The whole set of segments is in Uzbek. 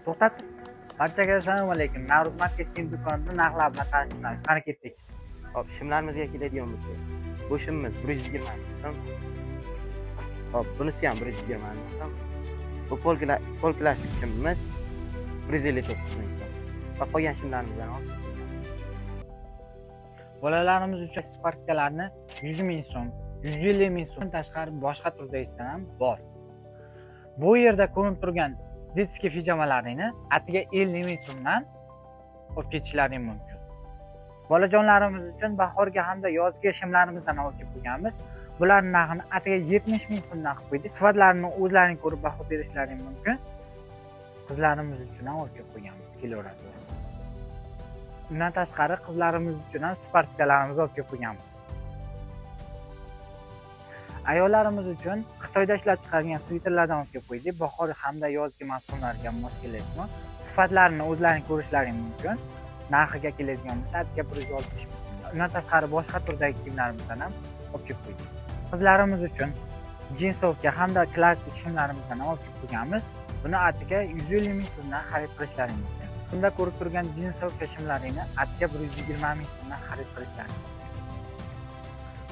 To'xtat. Barchaga assalomu alaykum. Navruz Market kiyim do'konida narxlar bilan tanishtiramiz. Qani, ketdik. Hop, shimlarimizga keladigan bo'lsak, bu shimimiz 120 ming so'm. Hop, bunisi ham 120 ming so'm. Bu pol klassik shimimiz 159 ming so'm. Va qolgan shimlarimizdan olib ketamiz. Bolalarimiz uchun спортивка larni 100 ming so'm, 150 ming so'm tashqari boshqa turdagisidan ham bor. Bu yerda ko'rinib turgan детский pijamalaringni atiga 50 ming so'mdan olib ketishlaring mumkin. Bolajonlarimiz uchun bahorgi hamda yozgi shimlarimizdan olib kelib qo'yganmiz. Bularning narxini atiga 70 ming so'mdan qilib qo'ydik. Sifatlarini o'zlaring ko'rib baho berishlaring mumkin. Qizlarimiz uchun ham olib kelib qo'yganmiz, kelaverasizlar. Undan tashqari qizlarimiz uchun ham спортивка larimizni olib kelib qo'yganmiz. Ayollarimiz uchun Xitoyda ishlab chiqarilgan sviterlardan olib kelib qo'ydik. Bahor hamda yozgi mavsumlarga mos keladigan. Sifatlarini o'zlaring ko'rishlaring mumkin. Narxiga keladigan bo'lsa, atiga 160 ming so'm. Undan tashqari boshqa turdagi kiyimlarimizdan ham olib kelib qo'ydik. Qizlarimiz uchun джинсовка hamda klassik shimlarimizdan ham olib kelib qo'yganmiz. Buni atiga 150 ming so'mdan xarid qilishlaring mumkin. Bunda ko'rib turgan джинсовка shimlaringni atiga 120 ming so'mdan xarid qilishlaring mumkin.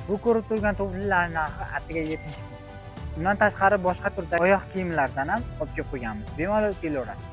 Bu ko'rib turgan tuflilarning narxi atiga 70 ming so'm. Undan tashqari boshqa turdagi oyoq kiyimlardan ham olib kelib qo'yganmiz. Bemalol kelaverasiz.